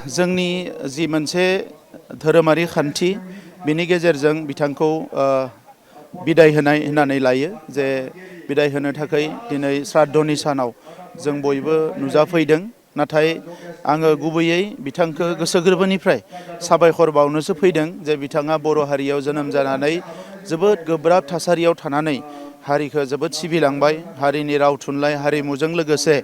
जोंनि जि मोनसे धोरोमारि खान्थि बिनि गेजेरजों बिथांखौ बिदाय होनाय होननानै लायो जे बिदाय होनो थाखाय दिनै श्राद्धनि सानाव जों बयबो नुजाफैदों नाथाय आङो गुबैयै बिथांखौ गोसो गोरबोनिफ्राय साबायखर बावनोसो फैदों जे बिथाङा बर' हारियाव जोनोम जानानै जोबोद गोब्राब थासारियाव थानानै हारिखौ जोबोद सिबिलांबाय हारिनि राव थुनलाइ हारिमुजों लोगोसे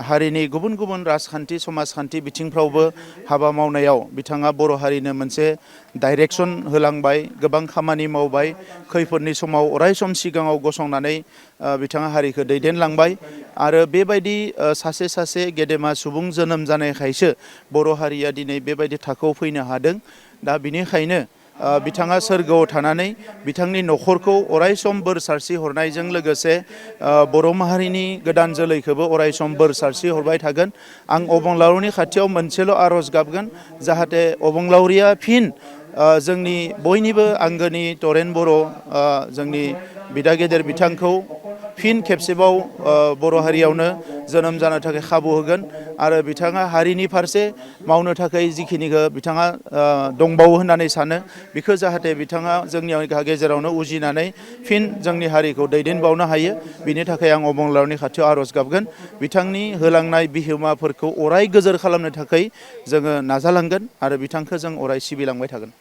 हारिनि गुबुन गुबुन राजखान्थि समाजखान्थि बिथिंफ्रावबो हाबा मावनायाव बिथाङा बर' हारिनो मोनसे डाइरेक्सन होलांबाय गोबां खामानि मावबाय खैफोदनि समाव अरायसम सिगाङाव गसंनानै बिथाङा हारिखौ दैदेनलांबाय आरो बेबायदि सासे गेदेमा सुबुं जोनोम जानायखायसो बर' हारिया दिनै बेबायदि थाखोआव फैनो हादों दा बिनिखायनो बिथाङा सोरगोआव थानानै बिथांनि न'खरखौ अरायसम बोर सारस्रि हरनायजों लोगोसे बर' माहारिनि गोदान जोलैखौबो अरायसम बोर सारस्रि हरबाय थागोन आं अबंलावरिनि खाथियाव मोनसेल' आर'ज गाबगोन जाहाथे अबंलावरिया फिन जोंनि बयनिबो आंगोनि तरेन बर' जोंनि बिदा गेदेर बिथांखौ फिन खेबसेबाव बर' हारियावनो जोनोम जानो थाखाय खाबु होगोन आरो बिथाङा हारिनि फारसे मावनो थाखाय जिखिनिखौ बिथाङा दंबावो होननानै सानो बेखौ जाहाथे बिथाङा जोंनि गेजेरावनो उजिनानै फिन जोंनि हारिखौ दैदेनबावनो हायो बिनि थाखाय आं अबंलावरिनि खाथियाव आर'ज गाबगोन बिथांनि होलांनाय बिहोमाफोरखौ अराय गोजोर खालामनो थाखाय जोङो नाजालांगोन आरो बिथांखौ जों अराय सिबिलांबाय थागोन।